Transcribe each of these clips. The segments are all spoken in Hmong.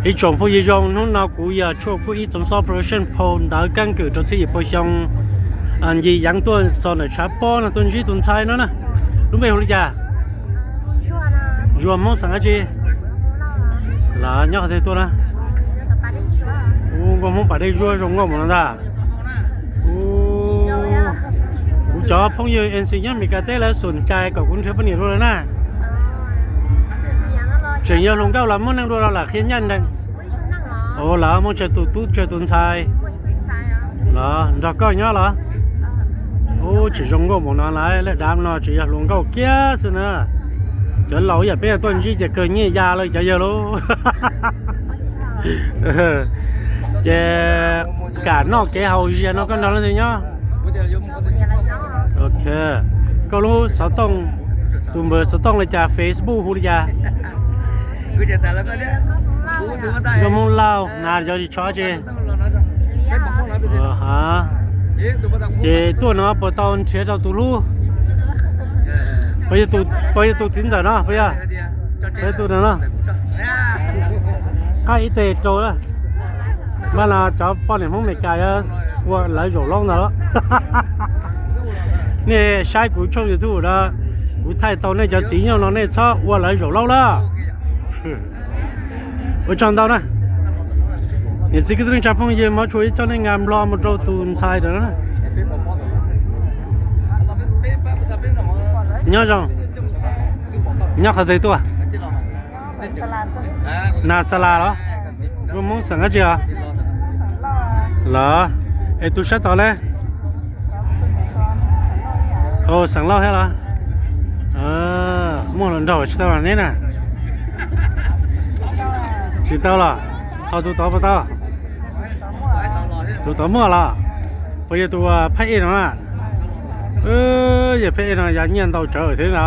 Ib tsoom phooj ywg zoo, hnub no kuv yog Tshuaj Kub Ib Txoov Xob Production phau ntawv keeb kwm rau txhiab yim pua xyoo ncig yeev tuaj txog ntawm tshav pob no tuaj ntsib tus ntxhais no na. Lub npe hu li cas? Zuag. Hmoob xeem dab tsi? Los nyob qhov twg tuaj na? Ua nkauj Hmoob pas dej zuag zoo nkauj mus no ntag. Kuv cov phooj ywg N C nyob Meskas teb lawv xum cai kom kuv nrhiav poj niam dua lawm na. Tseem yog hluas nkauj los muaj neej dua los lam qhia nyaj ntees. Ua lawv muaj tsawg tus tub tsawg tus ntxhais los nrog koj nyob los? Ub, tsis zoo nkauj mus no lawm, lawv dav no tseem yog hluas nkauj kiag xwb na. Cov laus yam peb tuaj ntsib ces kawg nyiaj ya lawm cov yawg lauj. Ces kam noj kev haus zias no koj nrog leej twg nyob? Ok, koj lub xov tooj, tus npawb xov tooj li cas, Facebook hu li cas? Nkauj Hmoob Lauj na, cov tsis tshov tsi. Ces tuaj no puas tau nrhiav rau tus hlub? Puas yog tus txiv ntxawm no puas yog? Puas yog tus no no? Qab ib teg rau lawm. Mas no cov poj niam Hmoob Meskas yuav ua lawv zaum laub ntag los? Nej saib kuv tshooj YouTube no, kuv thaij tau nej cov txiv nyuj no nej txhob ua lawv zaum laub lawm. Ua tsaug ntau na. Niam txiv kwv tij neej tsa phooj ywg, muab tshuaj ib coj nej nqa nplog mus rau tus ntxhais ntawd na. Nyob zoo. Nyob qhov twg tuaj? Nas Xas Las los? Nkauj Hmoob xeem dab tsi os? Los, es tus sab tod ne? Xeem Lauj thiab los? Muaj hluas nraug tsis tau los neb na? Tsis tau los? Ho tus tod puas tau? Tus tod muaj los? Puas yog tus phab ej no na? Yog phab ej no ya nyiaj ntau tsawv thiab no.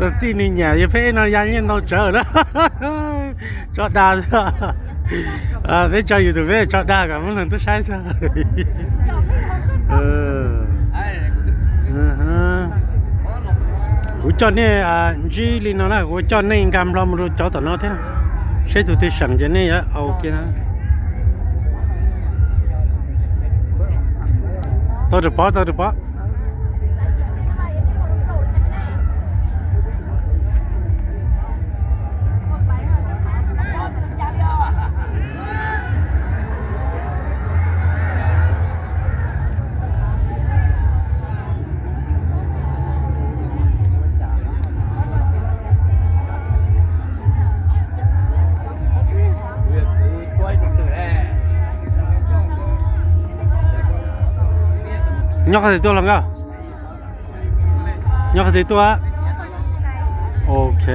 Txog txij nws nyiam yog phab ej no ya nyiaj ntau tsawv na. Tso dag. Peb tso YouTube peb tso dag kom muaj neeg tuaj saib xwb. Kuv coj nej ntsib li no na, kuv coj nej nqa nplog mus rau cov tom no thiab. Saib tus twg seem ces nej yuav au kiag na. Tau rau pov, tau rau pov. Nyob qhov twg tuaj los nkauj? Nyob qhov twg tuaj? Ok,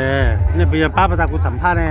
nej puas yog pab pas tas kuv xam phaj ne?